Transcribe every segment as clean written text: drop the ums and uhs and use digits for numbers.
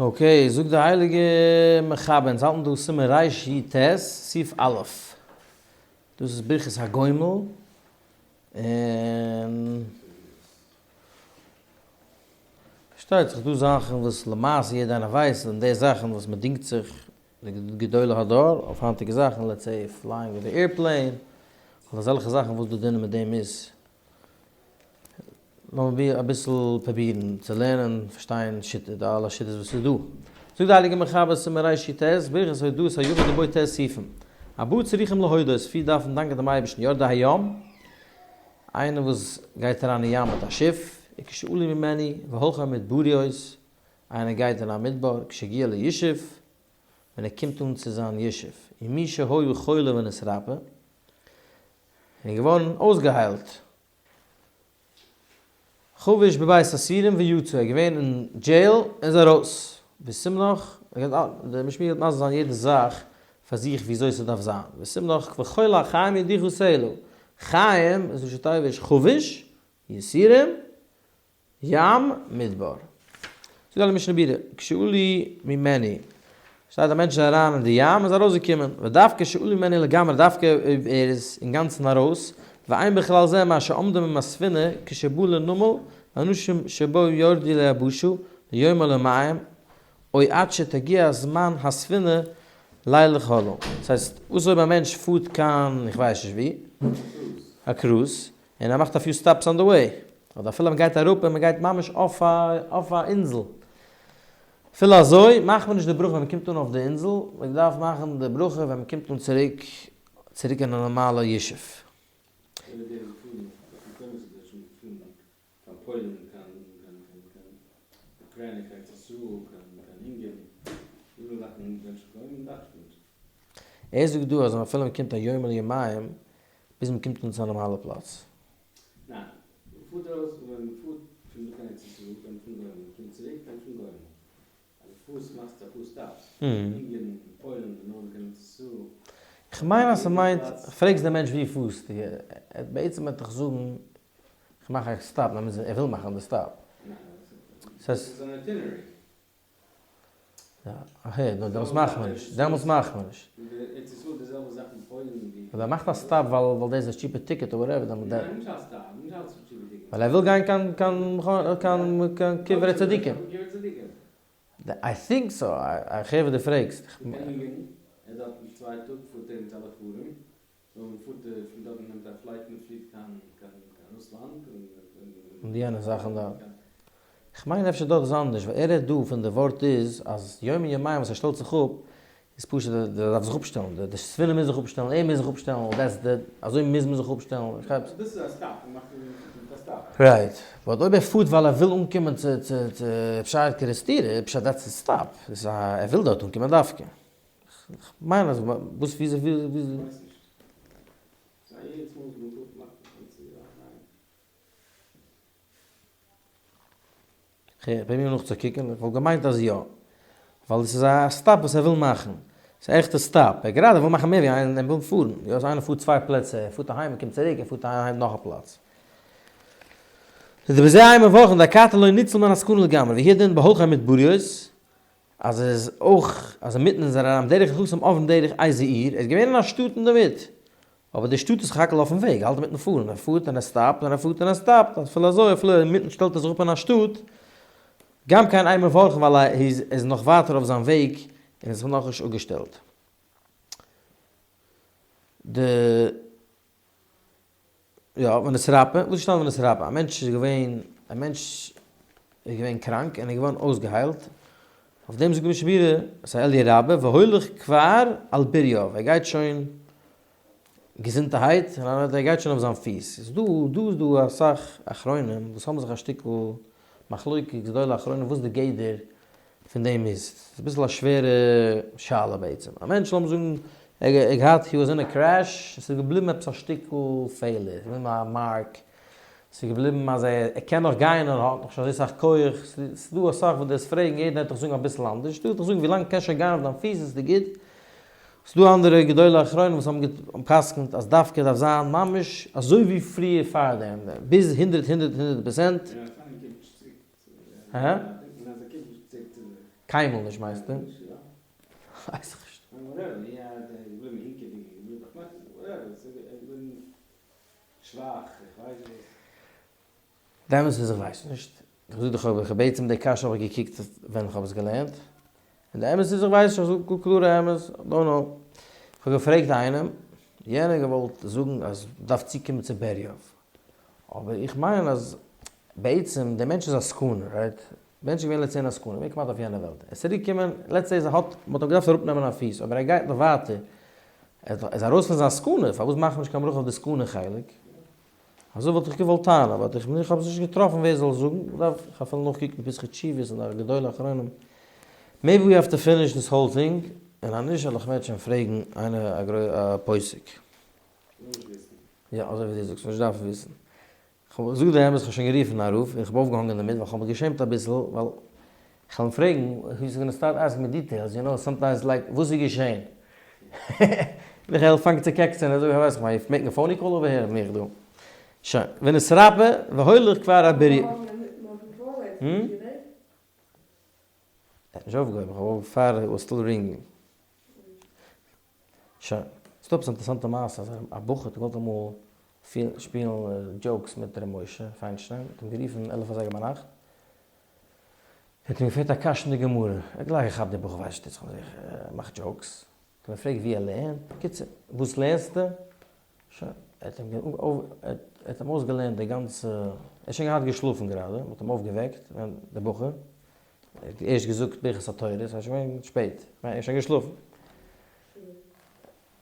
Okay, זאגט די הייליגע מחבר, אונז האלטן דא סימן רי"ט, סעיף א', דאס איז ברכת הגומל, און פארשטייט זיך דא זאכן וואס למעשה יעדער איינער ווייסט, און די זאכן וואס מען דינגט זיך די גדולי הדור אויף היינטיגע זאכן, let's say flying with די airplane, אדער אזעלכע זאכן וואס די דין מיט דעם איז. לאמיר אביסל פרובירן צו לערנען, פארשטיין שיטה, די אלע שיטות וואס איז דא. זאגט די הייליגע מחבר סימן רי"ט, ברכת הודאת היחיד דבו ט' סעיפים. ארבעה צריכים להודות, פיר דארפן דאנקען דעם אייבערשטן, יורדי הים, איינער וואס גייט אריין אין ים מיט א שיף, וכשעלו ממנו, והולכי המדבריות, איינער גייט אין א מדבר, כשהגיע לישוב, ווען ער קומט אן צו זיין ישוב, ומי שהיה חולה ונתרפא, און איז געווארן אויסגעהיילט. חבוש בבית האסורים ויצא, ער איז געווען אין jail און איז ארויס. וסימנך, דער משמיע גייט מסביר זיין יעדע זאך פאר זיך וויאזוי ס'דארף זיין. וסימנך וכל החיים יודוך סלה, חיים איז ראשי תיבות חבוש, יסורים, ים, מדבר. זאגט די משנה ברורה, כשעלו ממנו, שטייט א מענטש איז אריין אין די ים איז ארויסגעקומען, ודווקא שעלו ממנו לגמרי דווקא אויב ער איז אינגאנצן ארויס, ואין בכלל זה מה שעומדים עם הספינה כשבא לנמל ואנשים שבו ירדו ליבשה ליום או ליומיים או עד שתגיע זמן הספינה לילך הלאה. דאס הייסט, וואס אויב א מענטש פארט קיין איך ווייס נישט וואו, א קרוז, און ער מאכט א few stops on the way, אדער אפילו מען גייט אראפ און מען גייט ממש אויף א אויף א אינזל, אפילו אזוי מאכט מען נישט די ברכה ווען מען קומט אן אויף די אינזל, מען דארף מאכן די ברכה ווען מען קומט אן צוריק צוריק אין א נארמאלע ישוב. ער זאגט דא אז אפילו מען קומט א יום אדער יומיים ביז מען קומט אן צו א נארמאלע פלאץ. ניין, מען פארט ארויס ווען מען פארט פון דא קיין ארץ ישראל קען מען פארן גורל, מען קומט צוריק קען מען פארן גורל, אז דו פארסט מאכסטו אפאר stops, אונגערן, פוילן, דערנאך קיין ארץ ישראל. כ'מיין אז ס'מיינט, פרעגסט דעם מענטש ווי פארסטו, ער בעצם וועט דיך זאגן כ'מאך א stop, ער וויל מאכן די stop. ניין, ס'איז אן itinerary. אהה, נו דעמאלטס מאכט מען נישט, דעמאלטס מאכט מען נישט. ווייל ער מאכט א stop ווייל דאס איז cheaper ticket or whatever, דעמאלט. ווייל ער וויל גיין קיין קיין קיין קיין קברי צדיקים. I think so, איך הער וואס דו פרעגסט. סאו מען פארט פון דארט מען נעמט א flight מען פליט קיין קיין רוסלאנד און די יענע זאכן דארט. כ'מיין אפשר דארט איז אנדערש ווייל ער רעדט דא פון די ווארט איז אז יום יומיים וואס ער שטעלט זיך אפ איז פשוט ער דארף זיך אפשטעלן די ספינה מוז זיך אפשטעלן ער מוז זיך אפשטעלן דעטס די אזוי מוז מען זיך אפשטעלן. דאס איז א stop מען מאכט א stop. Right, but אויב ער פארט ווייל ער וויל אנקומען צו צו צו פשט קערעסטירע פשט that's א stop דאס איז א ער וויל דארט אנקומען דווקא. כ'מיין אז וואס וויאזוי וויאזוי. כ'ווייס נישט. ס'איז א יעדעס מאל וואס מ'פארט מאכט מען צו א ניין. כ'פרוביר נאכצוקוקן, כ'וואלט געמיינט אז יא. ווייל עס איז א stop וואס ער וויל מאכן. ס'איז א עכטע stop. ער גראדע וויל מאכן מער ווי איין, ער וויל פארן. יא, אז איינער פארט צוויי פלעצער, ער פארט אהיים און קומט צוריק, ער פארט אהיים נאך א פלאץ. ובזה אין מברכין דאכתי לא ניצל מן הסכנה לגמרי, והוא הדין בהולכי מדבריות, אז ער איז אויך, אז אינמיטן איז ער אריין דרך נכנסים אויפן דרך איזה עיר, ער איז געווען אין א שטאט אינדערמיט, אבער די שטאט איז סך הכל אויפן וועג, ער האלט אינמיטן פארן, ער פארט און ער stop ט און ער פארט און ער stop ט, אפילו אזוי, אפילו אינמיטן שטעלט ער זיך אפ אין א שטאט, גם כן אין מברכין ווייל ער איז נאך ווייטער אויף זיין וועג און איז זיך נאכנישט אפגעשטעלט. די. יא, ונתרפא, וואס איז געשטאנען ונתרפא? א מענטש איז געווען, א מענטש איז געווען קראנק און איז געווארן אויסגעהיילט, אויף דעם זאגט די משנה ברורה, ס'איז א אליה רבה, והולך כבר על בוריו, ער גייט שוין געזונטערהייט, ער גייט שוין אויף זיין פיס. איז דא, דא איז דא אסאך אחרונים וואס האבן זיך א שטיקל מחלוקת גדולי אחרונים וואס די גדר פון דעם איז. ס'איז אביסל א שווערע שאלה בעצם. א מענטש לאמיר זאגן ער האט געהאט he was in a crash, עס איז געבליבן עפעס א שטיקל פעלער, ס'איז געבליבן א mark, ס'איז געבליבן אז ער קען נאך גיין און האט נאך נישט אזוי סאך כח, ס'איז דא אסאך וואס דאס פרעגן, יעדער וועט דיך זאגן אביסל אנדערש, דא וועט דיך זאגן ווילאנג קענסט שוין גיין אויף דיין פיס איז דיר גוט, ס'איז דא אנדערע גדולי אחרונים וואס האבן גע'פסק'נט אז דווקא דארף זיין ממש אזוי ווי פריער פארדעם, ביז הונדרעט הונדרעט הונדרעט פערסענט. הא? קיינמאל נישט מיינסטו? ווייס איך נישט. די אמת איז איך ווייס נישט. איך זאג דיך אבער איך האב בעצם די קשיא האב איך געקוקט ווען איך האב עס געלערנט. און די אמת איז איך ווייס נישט, איך זאג קלארע אמת, I don't know. איך האב געפרעגט איינעם, יענער האט געוואלט זאגן אז מ'דארף צוקומען צו בעריאוו. אבער איך מיין אז בעצם דער מענטש איז א סכנה, right? מענטש איז געווען let's say אין א סכנה, געווען כמעט אויף יענע וועלט. ער איז צוריק געקומען, let's say ער האט, מ'האט אים געדארפט אראפנעמען א פיס, אבער ער גייט נאך ווייטער. ער איז ארויס פון זיין סכנה, פארוואס מאכט מען נישט קיין ברכה אויף די סכנה חלק? אזוי וואלט איך געוואלט טענה'ן, אבער איך איך האב עס נישט געטראפן ווער זאל זאגן, מ'דארף איך אפילו נאכקוקן פתחי תשובות און די גדולי האחרונים. maybe we have to finish this whole thing, און אז נישט וועל איך מערטשעם פרעגן איינער א פוסק. יא, אזוי ווי דו זאגסט, נישט דארפן וויסן. כ'האב זאג די אמת, כ'האב שוין גערופן א רב, און כ'האב אויפגעהאנגען דערמיט, ווייל כ'האב מיך געשעמט אביסל, ווייל כ'וועל אים פרעגן, he is gonna start asking me details, you know, sometimes like, וואס איז געשען? און איך וועל פאנגען צו קעקצען, אזוי ווי כ'ווייס, כ'מיין, יו making a phony call over here, מיך דא. שוין, ונתרפא, והולך כבר הבריא. ער האט נישט אויפגעהויבן, כ'האב אויף פאר it was still ringing. שוין. ס'דא עפעס א אינטערעסאנטע מעשה אז א בחור האט געוואלט אמאל שפילן jokes מיט ר' משה פיינשטיין, האט אים גערופן 11 אזייגער ביינאכט, האט אים געפרעגט א קשיא אין די גמרא, ער האט גלייך געכאפט דער בחור ווייסט נישט וואס טוט זיך מיט זיך, ער מאכט jokes, האט אים געפרעגט ווי ער לערנט, בקיצור, וואס לערנסטו? שוין, ער האט אים ער האט אים אויסגעלערנט די גאנצע, ער איז שוין געהאט געשלאפן גראדע, מען האט אים אויפגעוועקט, דער בחור, ער האט ערשט געזאגט ברכת התורה, ס'איז שוין געווען שפעט, ער איז שוין געשלאפן.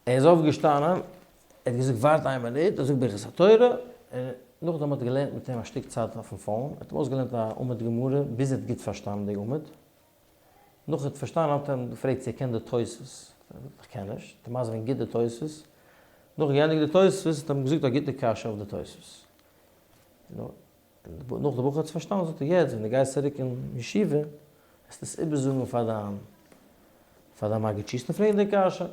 ער איז אויפגעשטאנען, ער האט געזאגט ווארט איין מינוט, ער זאגט ברכת התורה, און נאכדעם האט ער געלערנט מיט אים א שטיק צייט אויפן phone, ער האט אים אויסגעלערנט א עמוד גמרא ביז ער האט גוט פארשטאנען די עמוד, נאך ער האט פארשטאנען האט ער אים געפרעגט צו ער קען די תוספות, ער האט געזאגט איך קען נישט, האט אים מסביר געווען גוט די תוספות, נאך געענדיגט די תוספות האט ער אים געזאגט א גוטע קשיא אויף די תוספות. נאך די בחור האט עס פארשטאנען זאגט ער יעצט ווען דו גייסט צוריק אין ישיבה וועסטו עס איבערזאגן פאר דיין פאר דיין מגיד שיעור און פרעגן די קשיא.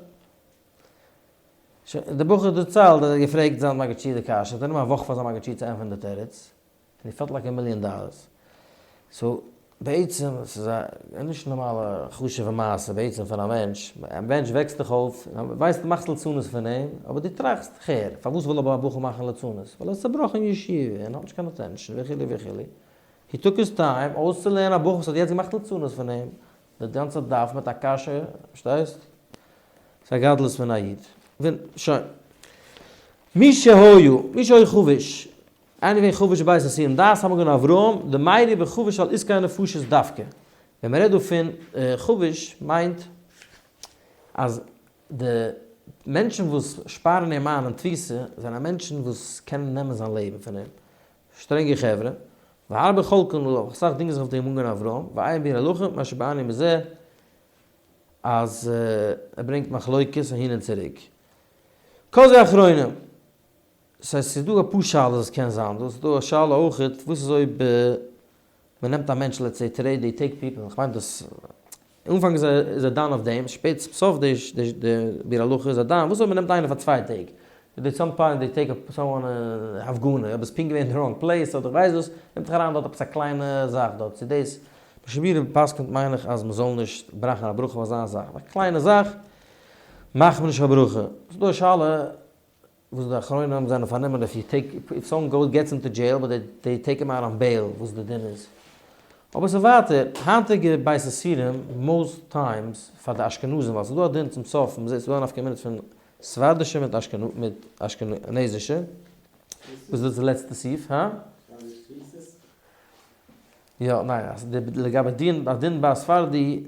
שוין די בחור דערציילט אז ער האט געפרעגט זיין מגיד שיעור די קשיא, האט ער גענומען א וואך פאר זיין מגיד שיעור צו ענטפערן די תירוץ, און he felt like a million dollars. so בעצם ס'איז א נישט נארמאלע חשוב'ע מעשה בעצם פון א מענטש, א מענטש וועקסט דיך אויף, ווייסט דו מאכסט לצנות פון אים, אבער דו טראכסט, כ'הער, פארוואס וויל אבער א בחור מאכן לצנות? ווייל ער איז צובראכן אין ישיבה און האט נישט קיין attention וכו' וכו'. he took his time אויסצולערנען א בחור וואס האט יעצט געמאכט לצנות פון אים, די גאנצע דף מיט א קשיא, פארשטייסט? ס'איז א גדלות פון א איד. שוין. מי שהיה, מי שהיה חבוש, איינער געווען חבוש בבית האסורים דעת המגן אברהם, דמיירי בחבוש על עסקי הנפשות דווקא. ווען מען רעדט דא פון חבוש מיינט אז די מענטשן וואס שפארן אים איין אין תפיסה זענען מענטשן וואס קענען נעמען זיין לעבן פון אים, שטרענגע חברה, והרבה חולקין עליו, אסאך דינגען זיך אויף דעם מגן אברהם, ועיין ביאור הלכה, מה שבעני מזה, אז ער ברענגט מחלוקת אהין און צוריק. כזה אחרונים. ס'הייסט ס'איז דא אפאר שאלות וואס קען זיין דא, ס'איז דא א שאלה אויכעט וואס איז אויב מ'נעמט א מענטש let's say today they take people, כ'מיין דאס אנפאנג איז ער איז ער דן אויף דעם, שפעט סוף די די ביאור הלכה איז ער דן וואס אויב מ'נעמט איינער פאר צוויי טעג, they some point they take someone הפגנה, אויב איז פונקט געווען אין די wrong place אדער כ'ווייס וואס, נעמט זיך אריין דארט עפעס א קליינע זאך דארט, צו דאס משנה ברורה פסק'נט מיין איך אז מ'זאל נישט בראכן א ברכה אויף אזא זאך, א קליינע זאך מאכט מען נישט א ברכה, ס'איז דא א שאלה וואס די אחרונים זענען פארנומען if you take if someone goes gets into jail but they take him out on bail וואס די דין איז. אבער ס'איז ווייטער, היינטיגע בית אסירים most times פאר די אשכנזים ווייל ס'איז דא א דין צום סוף מ'זעט ס'איז דא א נפקא מינה פון ספרדישע מיט אשכנזישע וואס דאס איז די לעצטע סעיף, הא? יא ניין אז לגבי דין א דין ביי ספרדי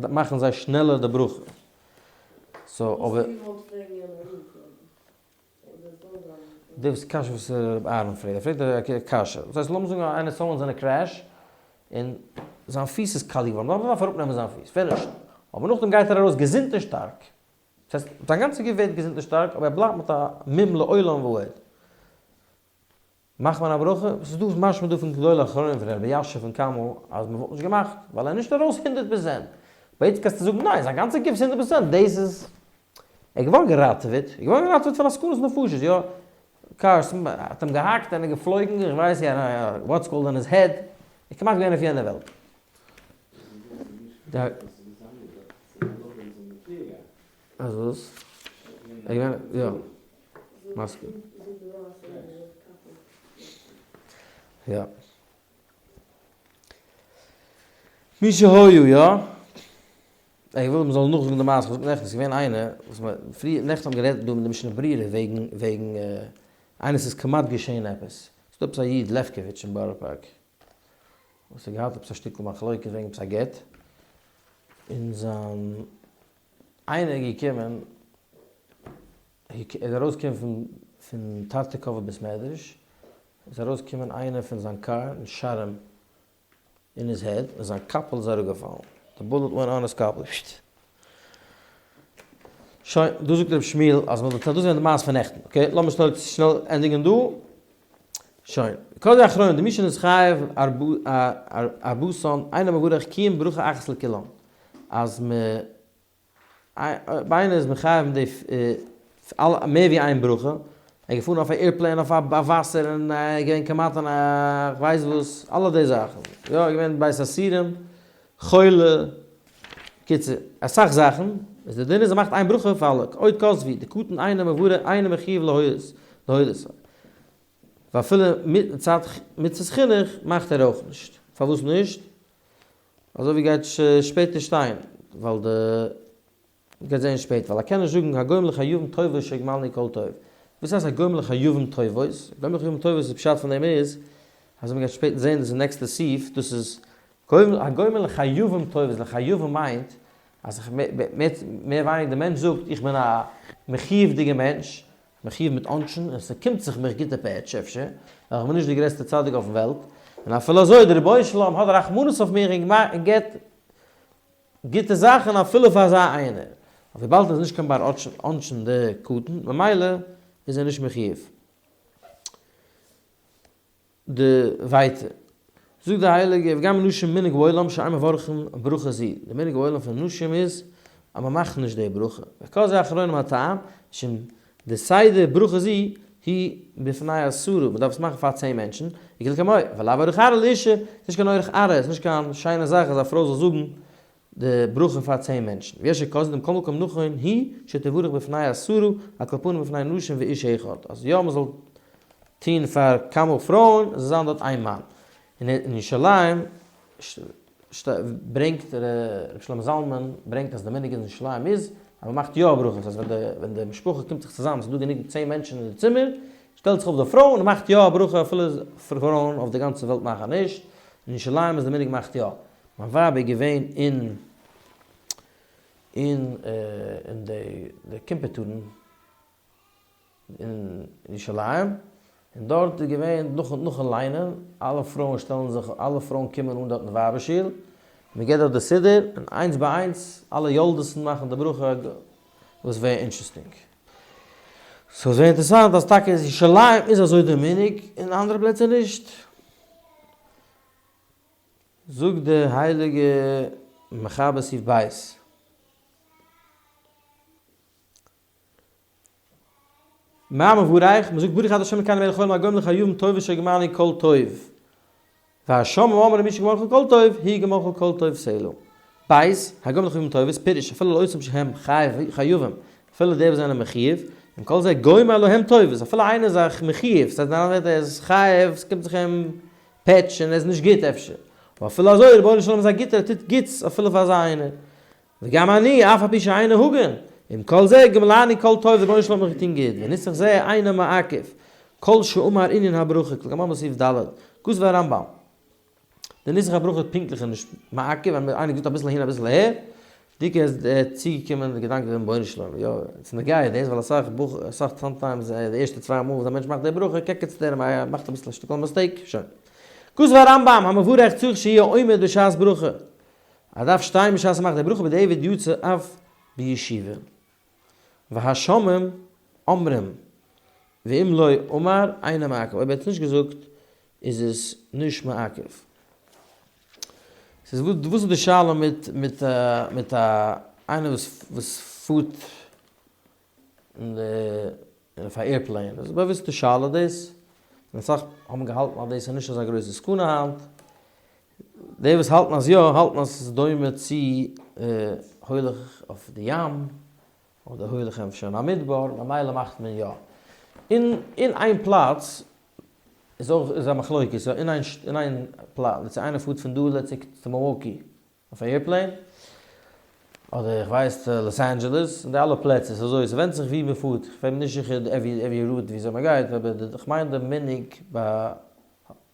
מאכן זיי שנעלער די ברכה. so אבער. דאס איז קשיא וואס ר' אהרן פרעגט, ער פרעגט א קשיא, דאס הייסט לאמיר זאגן איינער someone איז אין א crash און זיין פיס איז קאליע געווארן, מען דארף אראפנעמען זיין פיס, finished, אבער נאכדעם גייט ער ארויס געזונט און שטארק, דאס הייסט זיין גאנצע גוף ווערט געזונט און שטארק אבער ער בלייבט מיט א מום לעולם ועד. מאכט מען א ברכה? ס'איז דא משמע דא פון גדולי האחרונים פון רבי יאשע פון קאמא אז מ'וואלט נישט געמאכט ווייל ער איז נישט ארויס הונדערט פראצענט. אבער יעצט קענסטו זאגן ניין זיין גאנצע גוף איז הונדערט פראצענט דאס איז ער איז געווארן געראטעוועט, ער איז געווארן געראטעוועט פון א סכנת נפשות יא, cars האט אים געהאקט און ער איז געפלויגן איך ווייס יא what's called on his head, ער איז כמעט געווען אויף יענע וועלט. אז וואס? ער געווען יא. מסכים. יא. מי שהיו יא. איך וויל מ'זאל נאכזאגן די מעשה, כ'האב געזאגט נעכטן, ס'איז געווען איינער וואס מ'האט פריער נעכטן האבן גערעדט דא מיט די משנה ברורה וועגן וועגן איינער ס'איז כמעט געשען עפעס. ס'איז דא עפעס א איד לעפקאוויטש אין בארא פארק וואס האט געהאט עפעס א שטיקל מחלוקת וועגן עפעס א גט, און זיין איינער איז געקומען, ער איז ארויסגעקומען פון פון טארטיקאווער בית מדרש, איז ארויסגעקומען איינער פון זיין קאר און shot אים אין his head, און זיין קאפל איז אראפגעפאלן, די bullet went on his קאפל. שוין, דא זאגט רבי שמואל אז מען זאל, דאס איז געווען די מעשה פון נעכטן, okay, לאמיר שנעל שנעל ענדיגן דא. שוין, כל זה אחרונים, די משנה איז חייב ארבעתן, אינו מברך כי אם ברכה אחת לכולם, אז מען, אויב איינער איז מחייב מיט די אלע מער ווי איין ברכה, ער איז געפארן אויף א airplane אויף א וואסער און ער איז געווען כמעט אין א כ'ווייס וואס, אלע די זאכן, יא, ער איז געווען בית אסירים, חולה, קיצור, אסאך זאכן, איז די דין איז ער מאכט איין ברכה פאר אלע, עוד כתבו, די קטן אינו מברך אינו מחויב להודות, ואפילו מצד מצות חינוך מאכט ער אויך נישט, פארוואס נישט? אזוי ווי גייט שפעטער שטיין, ווייל די גייט זעהן שפעטער, ווייל ער קען נישט זאגן הגומל לחייבים טובות שגמלני כל טוב. וואס הייסט הגומל לחייבים טובות? הגומל לחייבים טובות איז פשט פון דעם איז, אזוי מ'גייט שפעטער זעהן דאס איז נעקסטע סעיף, דאס איז הגומל לחייבים טובות, לחייבים מיינט אז איך מער ווייניגער די מענטש זאגט איך בין א מחיוב'דיגע מענטש, מחיוב מיט עונשין און ס'קומט זיך מיך גוטע פעטש אפשר, ווייל כ'בין נישט די גרעסטע צדיק אויפן וועלט, און אפילו אזוי די רבונו של עולם האט רחמנות אויף מיר און געבט גוטע זאכן אפילו פאר אזא איינער, אבער וויבאלד ער איז נישט קיין בר עונשין די קטן ממילא איז ער נישט מחיוב. די ווייטער זאגט די הייליגע וגם נשים מנהג העולם שאין מברכין ברכה זו, די מנהג העולם פון נשים איז אז מען מאכט נישט די ברכה, וכזה אחרונים הטעם, משום די סדר ברכה זו היא בפני עשרה, מען דארף עס מאכן פאר צען מענטשן, וכדלקמן, ולאו אורח ארעא לאשה, ס'איז נישט קיין אורח ארעא, ס'איז נישט קיין שיינע זאך אז א פרוי זאל זאגן די ברכה פאר צען מענטשן, ויש שכותבים מכל מקום נכון היא שתברך בפני עשרה, על כל פנים בפני נשים ואיש אחד, אז יא מען זאל טון פאר כמה פרויען, עס זאל זיין דארט איין מאן. און אין ירושלים ברענגט ר' שלמה זלמן ברענגט אז די מנהג אין ירושלים איז אז מען מאכט יא ברכות, אז ווען די משפחה קומט זיך צוזאם, ס'איז דא גענוג צען מענטשן אין די צימער, שטעלט זיך אויף די פרוי און מאכט יא א ברכה אפילו פרויען אויף די גאנצע וועלט מאכן נישט, אין ירושלים איז די מנהג מאכט יא. מיין ווייב איז געווען אין אין אין די די קימפעטארן אין ירושלים, און דארט איז געווען נאכן נאכן ליינען, אלע פרויען שטעלן זיך, אלע פרויען קומען אן דארט אין ווייבער שול, מען געבט דארט די סידור, און איינס ביי איינס אלע יולדות'ן מאכן די ברכה, וואס very interesting. so איז very אינטערעסאנט אז טאקע אין ירושלים איז אזוי די מנהג, אין אנדערע פלעצער נישט. זאגט די הייליגע מחבר סעיף ב'. מה מברך? מען זאגט ברוך אתה ה' אלקינו מלך העולם הגומל לחייבים טובות שגמלני כל טוב. והשומעים אומרים מי שגמל לך כל טוב, הוא יגמל לך כל טוב סלה. ב', הגומל לחייבים טובות, פירוש, אפילו לאותם שהם חייבים, אפילו די וואס זענען מחיוב, עם כל זה גומל להם טובות, אפילו איינער איז א מחיוב, ס'הייסט אין אנדערע ווערטער ער איז חייב, ס'קומט זיך אים פעטש און ער איז נישט גוט אפשר, אבער אפילו אזוי, רבונו של עולם איז א גוטער, ער טוט גוטס אפילו פאר אזא איינער. וגם אני, אף על פי שאיני הגון, עם כל זה גמלני כל טוב, רבונו של עולם האט מיך געטון גוט, ונוסח זה אינו מעכב, כל שאמר ענין הברכה, כלומר בסעיף ד', כתב הרמב ם. די נוסח הברכה איז פונקטליך נישט מעכב, ווען איינער זאגט אביסל אהין אביסל אהער, דיקא איז צוגעקומען די געדאנק פון רבונו של עולם, יא, ס'איז נוגע דאס, ווייל אסאך בח אסאך sometimes די ערשטע צוויי מאל וואס א מענטש מאכט די ברכה קעקעצט ער און מאכט אביסל א שטיקל mistake, שוין. כתב הרמב ם, המברך צריך שיהיה עומד בשעת ברכה, ער דארף שטיין בשעת ער מאכט די ברכה בדיעבד יצא אף בישיבה. והשומעים אומרים ואם לא אמר אינו מעכב, אויב ער האט עס נישט געזאגט איז עס נישט מעכב. ס'איז וואס איז די שאלה מיט מיט מיט א איינער וואס וואס פארט אין די אויף א airplane, דאס איז באוויסטע שאלה דאס, און אסאך האבן געהאלטן אז דאס איז נישט אזא גרויסע סכנה היינט. די וואס האלטן אז יא, האלטן אז ס'איז דומה צו הולך אויף די ים, אדער הולך אפשר אין א מדבר, ממילא מאכט מען יא. אין אין איין פלאץ איז אויך איז א מחלוקת, יא, אין איין אין איין פלאץ, let's say איינער פארט פון דא let's say צו מילוואקי אויף א airplane, אדער איך ווייס צו לאס אנדזשעלעס, און די אלע פלעצער, ס'איז אזוי, ס'ווענדט זיך ווי מ'פארט, כ'בין נישט זיכער every every route וויאזוי מ'גייט, אבער די כ'מיין די מנהג ביי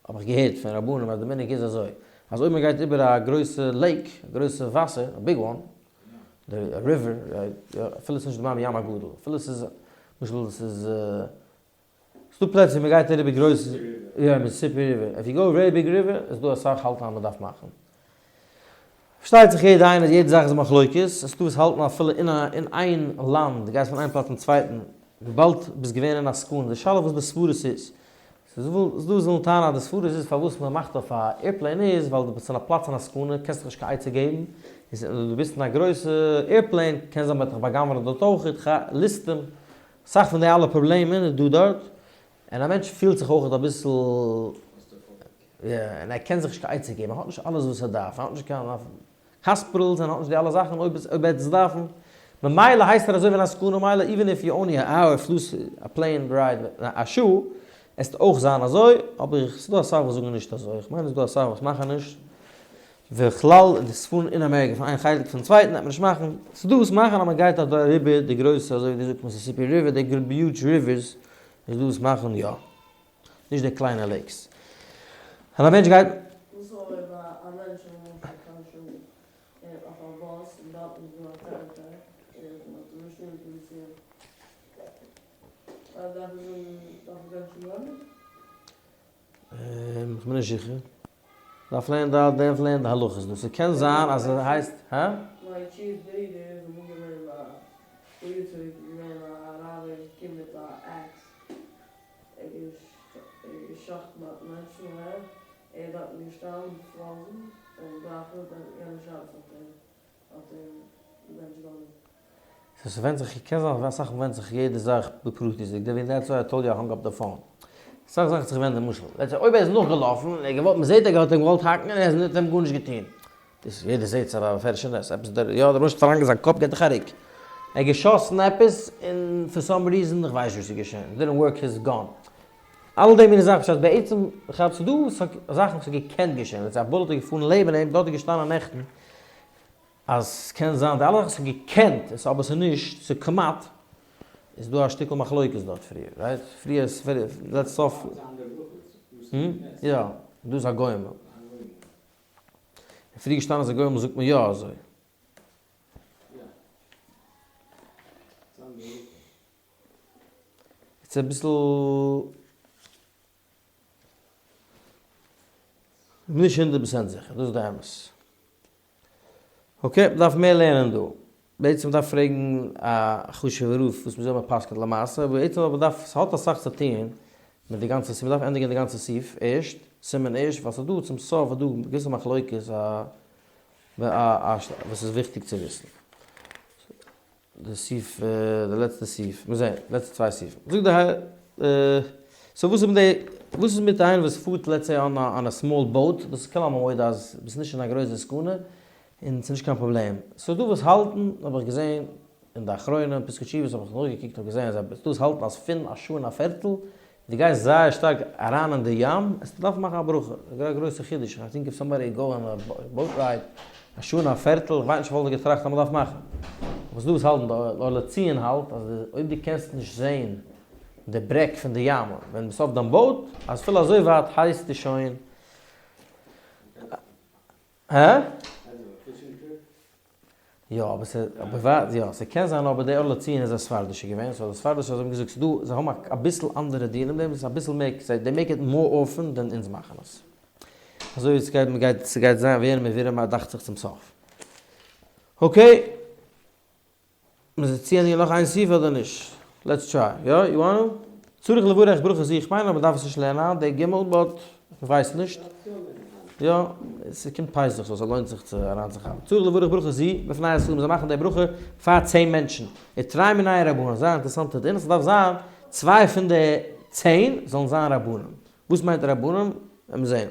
האב איך געהערט פון רבנים אז די מנהג איז אזוי, אז אויב מען גייט איבער א גרויסע lake, א גרויסע וואסער, א big one, די river, אפילו ס'איז נישט די מים הגדול, אפילו ס'איז, למשל ס'איז, ס'דא פלעצער ווי מען גייט אריבער גרויסע, יא מיסיסיפי river, if you go very big river, איז דא אסאך האלטן אז מען דארף מאכן. פארשטייט זיך יעדע איינער, יעדע זאך איז מחלוקת, עס איז דא וואס האלטן אפילו אין א אין איין לאנד, דו גייסט פון איין פלאץ צום צווייטן, וויבאלד ביסט געווען אין א סכנה, די שאלה וואס די סברות איז, ס'איז דא וואס ווילן טענה'ן אז די סברות איז פארוואס מען מאכט אויף א airplane איז ווייל דו ביסט אין א פלאץ אין א סכנה, קענסט דיך נישט קיין עצה געבן, און דו ביסט אין א גרויסע airplane, קען זיין מען וועט דיך בא'גנב'ענען דארט אויך, ליסטים, אסאך פון די אלע פראבלעמען איז דא דארט, און א מענטש פילט זיך אויך אביסל. יא, און ער קען זיך נישט קיין עצה געבן, ער האט נישט אלעס וואס ער דארף, ער האט נישט קיין hospitals, און ער האט נישט די אלע זאכן אויב ער וועט עס דארפן, ממילא הייסט ער אזוי ווי אין א סכנה, ממילא even if you only hour פלוס א plane ride א שעה, עסטו אויך זיין אזוי, אבער ס'איז דא אסאך וואס זאגן נישט אזוי, איך מיין ס'איז דא אסאך וואס מאכן נישט, ובכלל די ספרים אין אמעריקע פון איין חלק צום צווייטן וועט מען נישט מאכן, ס'איז דא וואס מאכן אז מען גייט אריבער די גרויסע אזוי ווי דו זאגסט מיסיסיפי river, די huge rivers איז דא וואס מאכן יא. נישט די קליינע lakes. ווען א מענטש גייט. וואס אויב א מענטש האט אמאל פאר קיין שעה אויף א באס און דארטן איז דא א טערעטער און האט אים נישט אנגעטון צו אים דארף ער זאגן דארף ער גיין צום רבי? כ'בין נישט זיכער. דארף לערנען די דארף לערנען די הלכות דא. ס'קען זיין אז עס הייסט הא? מיין טשיף ברודער איז אמאל געווען ביי פאר יאר צוריק איז געווען א אראבער געקומען מיט א axe ער האט געשאכטן דארט מענטשן און ער איז דארטן געשטאנען frozen און גראפעלט און יענע שבת האט ער האט אים די מענטש געהאלפן. סאו ס'ווענדט זיך, קען זיין אז אסאך מאל ווענדט זיך יעדע זאך בפרטיות'דיג, די ווען that's why I told you I hung up the phone. אסאך זאכן זיך ווענדן למשל, let's say אויב ער איז נאכגעלאפן און ער האט געוואלט, מ'זעט ער האט אים געוואלט האקן און ער האט אים גארנישט געטון. דאס יעדער זעט ס'איז א בפירוש'ע נס, עפעס דער יא דער רבונו של עולם האט אריינגעלייגט זיין קאפ געט דיך א ריק. ער האט געשאסן עפעס און for some reason איך ווייס נישט וואס איז געשען, didn't work his gun. אלע די מיני זאכן פשט בעצם כאפ ס'דא זאכן וואס האט געקענט געשען, let's say א bullet איז געפארן לעבן אים דארט איז געשטאנען נעכטן אז ס'קען זיין די אלע זאכן וואס האט געקענט עס אבער ס'איז נישט ס'איז כמעט איז דא א שטיקל מחלוקת דארט פריער right? פריער איז לעצט סוף יא דא איז א גומל. און פריער געשטאנען אז א גומל זאגט מען יא אזוי. איז אביסל נישט 100% זיכער, דאס איז די אמת. okay, מ'דארף מער לערנען דא. בעצם מ'דארף פרעגן א חשוב'ע רב וואס וויאזוי מ'פסק'נט למעשה, אבער בעצם אבער מ'דארף, ס'האט אסאך צו טוהן מיט די גאנצע סימן, מ'דארף ענדיגן די גאנצע סעיף ערשט, סימן ערשט, ווייל ס'איז דא צום סוף איז דא געוויסע מחלוקת א א וואס איז וויכטיג צו וויסן. די סעיף, די לעצטע סעיף, מיר זעהן, לעצטע צוויי סעיפים. זאגט די הייליגע, so וואס איז מיט די, וואס איז מיט איינער וואס פארט let's say on a small boat, דאס איז כולם מודה אז ביסט נישט אין א גרויסע סכנה, און ס'איז נישט קיין פראבלעם. ס'איז דא וואס האלטן, האב איך געזעהן אין די אחרונים, פסקי תשובות האב איך נאכגעקוקט האב געזעהן אז ס'איז דא וואס האלטן אז פון א שעה און א פערטל, דו גייסט זייער שטארק אריין אין די ים, עסטו דארפן מאכן א ברכה. ס'איז גאר א גרויסע חידוש, I think if somebody go on a boat ride א שעה און א פערטל, איך ווייס נישט וואלט איך געטראכט אז מ'דארף מאכן. אבער ס'איז דא וואס האלטן, די אור לציון האלט אז אויב דו קענסט נישט זעהן די ברעג פון די ים ווען ביסט אויף דיין boat, אז אפילו אזוי ווייט הייסטו שוין. הא? יא אבער ס' אבער ווייט יא ס'קען זיין אבער די אור לציון איז א ספרדישע געווען so די ספרדישע אזוי האבן געזאגט ס'דא זיי האבן אביסל אנדערע דינים דעם איז אביסל מער זיי they make it more often than אונז מאכן עס אזוי ווי ס'גייט מ'גייט ס'גייט זיין ווערן מבורר דאכט זיך צום סוף okay. מ'זאל צוענדיגן נאך איין סעיף אדער נישט? let's try. יא? you want to? צריך לברך ברכה זו, איך מיין אז מ'דארף עס נישט לערנען היינט, די גימל, but כ'ווייס נישט. יא, ס'קומט פסח so ס'לוינט זיך צו אריינצוכאפן. צריך לברך ברכה זו בפני עשרה, מ'זאל מאכן די ברכה פאר צען מענטשן. ותרי מינייהו רבנן, זייער אינטערעסאנטע דין, ס'דארף זיין צוויי פון די צען זאלן זיין רבנים. וואס מיינט רבנים? וועמיר זעהן.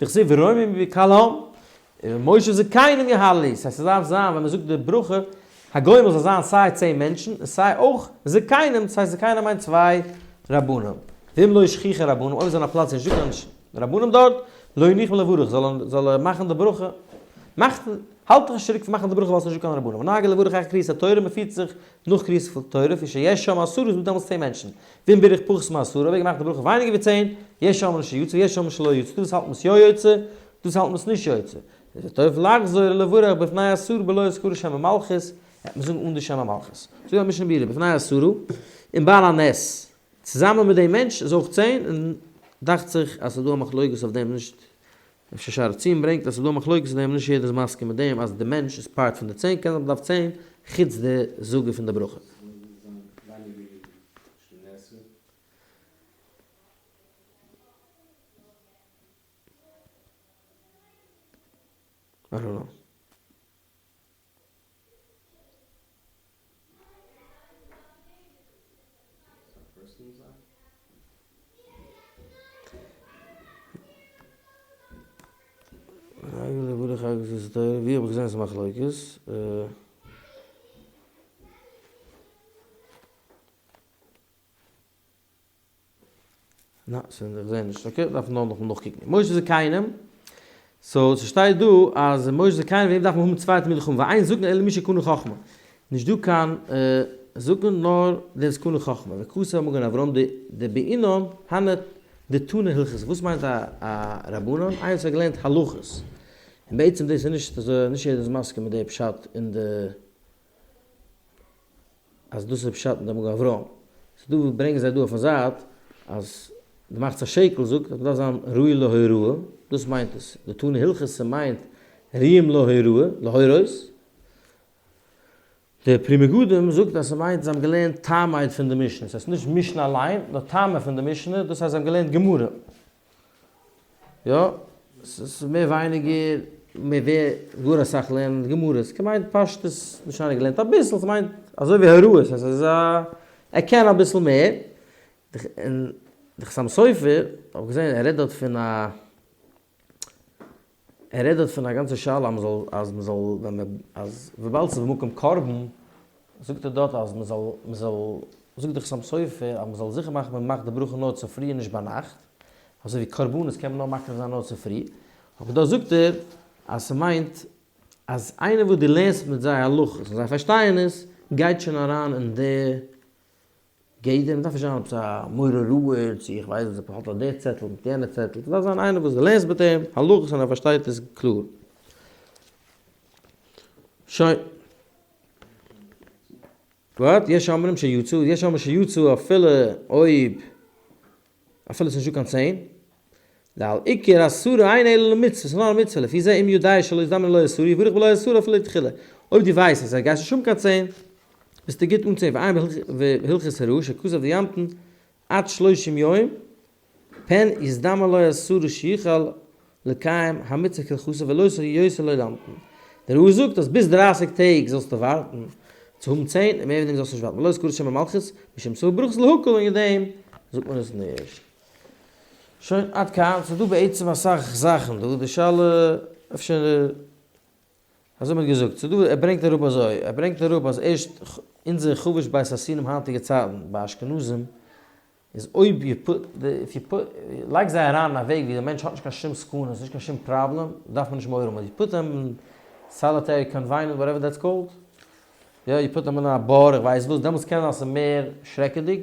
דכתיב ורוממו בקהל העם, ומושב זקנים יהללו, ס'הייסט ס'דארף זיין ווען מ'זאגט די ברכה הגומל זאל זיין סיי צען מענטשן און סיי אויך זקנים, ס'הייסט זקנים מיינט צוויי רבנים, ואם לא שכיחי רבנים, אויב איז אין א פלאץ נישט דא קיין רבנים דארט, לא יניחם לברך, זאל ער מאכן די ברכה, מאכט, האלט דיך נישט צוריק פון מאכן די ברכה ווייל ס'נישט דא קיין רבנים, ונהגו לברך אחר קריאת התורה, מ'פירט זיך נאך קריאת התורה, לפי שיש שם עשרה איז דא דעמאלטס צען מענטשן, ואם בירך פחות מעשרה, אויב ער האט געמאכט די ברכה ווייניגער ווי צען, יש אומרים שיצא ויש אומרים שלא יצא, דא וואס האלטן עס יא יוצא, דאס האלט מען עס נישט יוצא. איז וטוב לחזור ולברך בפני עשרה בלא הזכרת שם המלכות, וועט מען זאגן אן די שם המלכות. זאגט די משנה ברורה בפני עשרה, און בעל הנס, צוזאמען מיט דעם מענטש איז אויך צען, און דאכט זיך אז ס'איז דא א מחלוקת אויף דעם נישט, אפשר שער הציון ברענגט אז ס'איז דא א מחלוקת אויף דעם נישט יעדער איז מסכים מיט דעם אז די מענטש איז part פון די צען, קען זיין מ'דארף צען חוץ די זאגער פון די ברכה. I don't know. ווי האב איך געזען ס'איז מחלוקת? נא, ס'איז איך זעה נישט. okay, דארף נאר נאכאמאל נאכקוקן. מושב זקנים, so ס'שטייט דא אז מושב זקנים וועם דארף מען האבן צוויי תלמידי חכמים, ואין זקן אלא מי שקנה חכמה. נישט דא קיין זקן נאר דער וואס קנה חכמה. וכתב המגן אברהם דבעינן הני דתני הלכתא. וואס מיינט א רבנן? איינער וואס האט געלערנט הלכות. און בעצם דאס איז נישט אזוי, נישט יעדער איז מסכים מיט די פשט אין די. אז דאס איז פשט אין די מגן אברהם. ס'איז דא וואס ברענגען זיי דא אויפן זייט אז די מחצית השקל זאגט אז מ'דארף זיין ראוי להוראה, דאס מיינט עס, דתני הלכתא מיינט ראויים להוראה, להורות. די פרי מגדים זאגט אז ס'מיינט זיי האבן געלערנט טעמי פון די משנה, ס'הייסט נישט משנה אליין, נאר טעמי פון די משנה, דאס הייסט זיי האבן געלערנט גמרא. יא, ס'איז מער ווייניגער, מער ווער גאר אסאך לערנען גמרות, כמיין פשטות, נישט איינער געלערנט אביסל, ס'מיינט אזוי ווי הוראות, עס איז א, ער קען אביסל מער, און די חתם סופר, האב איך געזען ער רעדט דארט פון א, ער רעדט דארט פון א גאנצע שאלה אז מ'זאל, אז מ'זאל, ווען מ', אז וויבאלד ס'איז במקום קרבן, זאגט ער דארט אז מ'זאל, מ'זאל, זאגט די חתם סופר אז מ'זאל זיכער מאכן מ'מאכט די ברכה נאר צופרי און נישט ביינאכט, אזוי ווי קרבנות קען מען נאר מקריב זיין נאר צופרי, אבער דא זאגט ער אז ס'מיינט אז איינער וואס דו לערנסט מיט זיי הלכות און זיי פארשטייען עס, גייט שוין אריין אין די גדר, מ'דארף נישט זיין עפעס א מורה הוראה צו איך ווייס וואס, האט ער די צעטל מיט יענע צעטל, ס'דארף זיין איינער וואס דו לערנסט מיט אים הלכות און ער פארשטייט עס קלאר. שוין. וואט? יש אומרים שיצא, יש אומרים שיצא אפילו אויב אפילו ס'נישט דא קיין צען, דעל עיקר עשרה אין אלא למצוה, ס'איז נאר א מצוה, לפי זה אם יודע שלא יזדמן לו עשרה יברך בלא עשרה אפילו לתחילה, אויב דו ווייסט אז ער גייט נישט האבן קיין צען, ביסטו גוט אן צען, ועיין בהלכות הרא"ש שכתב דימתן עד שלושים יום, פן יזדמן לו עשרה שיוכל לקיים המצוה כהלכתה ולא יותר לא להמתין. דער רא"ש זאגט אז ביז דרייסיג טעג זאלסטו ווארטן צו האבן צען און מער ווי דעם זאלסטו נישט ווארטן ולא הזכרת שם המלכות משום ספק ברכות להקל וועגן דעם זאגט מען עס נישט. שוין עד כאן, ס'איז דא בעצם אסאך זאכן דא, די שאלה אפשר אזוי מ'האט געזאגט, ס'איז דא ער ברענגט אראפ אזוי, ער ברענגט אראפ אז ערשט אונזער חבוש בית האסירים היינטיגע צייטן ביי אשכנזים איז אויב you put די if you put לייג זיי אריין אין א וועג ווי די מענטש האט נישט קיין שום סכנות נישט קיין שום פראבלעם דארף מען נישט מורא האבן you put them אין solitary confinement whatever that's called יא you put them אין א בור איך ווייס וואס דעמאלטס קען זיין ס'איז מער שרעקעדיג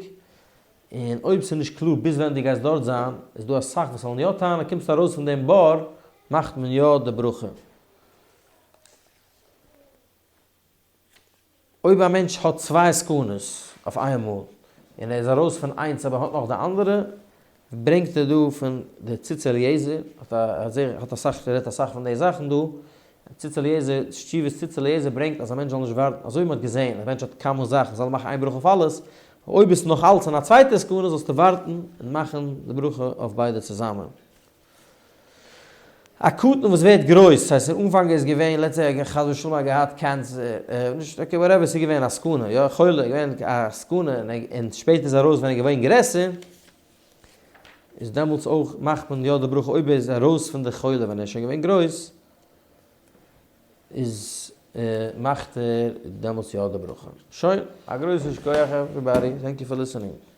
און אויב ס'איז נישט קלאר ביז ווען דו גייסט דארט זיין איז דא אסאך וואס וועלן יא טענה'ן קומסט ארויס פון דעם בור מאכט מען יא די ברכה. אויב א מענטש האט צוויי סכנות אויף איינמאל, און ער איז ארויס פון איינס אבער האט נאך די אנדערע, ברענגט ער דא פון די ציץ אליעזר, האט אסאך רעדט אסאך פון די זאכן דא, ציץ אליעזר, תשובות ציץ אליעזר ברענגט אז א מענטש זאל נישט ווארטן, אזוי ווי מען האט געזען, א מענטש האט כמה זאכן, זאל ער מאכן איין ברכה אויף אלעס, אויב ביסטו נאך אלץ אין א צווייטע סכנה זאלסטו ווארטן און מאכן די ברכה אויף ביידע צוזאמען. א קטן וואס ווערט גרויס, ס'הייסט אין אנפאנג איז געווען let's say חס ושלום האט געהאט cancer, נישט okay whatever ס'איז געווען א סכנה, יא חולה, געווען א סכנה און שפעטער איז ארויס ווען ער איז געווען גרעסער, איז דעמאלטס אויך מאכט מען יא די ברכה אויב ער איז ארויס פון די חולה ווען ער איז שוין געווען גרויס, איז מאכט ער דעמאלטס יא די ברכה. שוין, א גרויסן שכוח everybody, thank you for listening.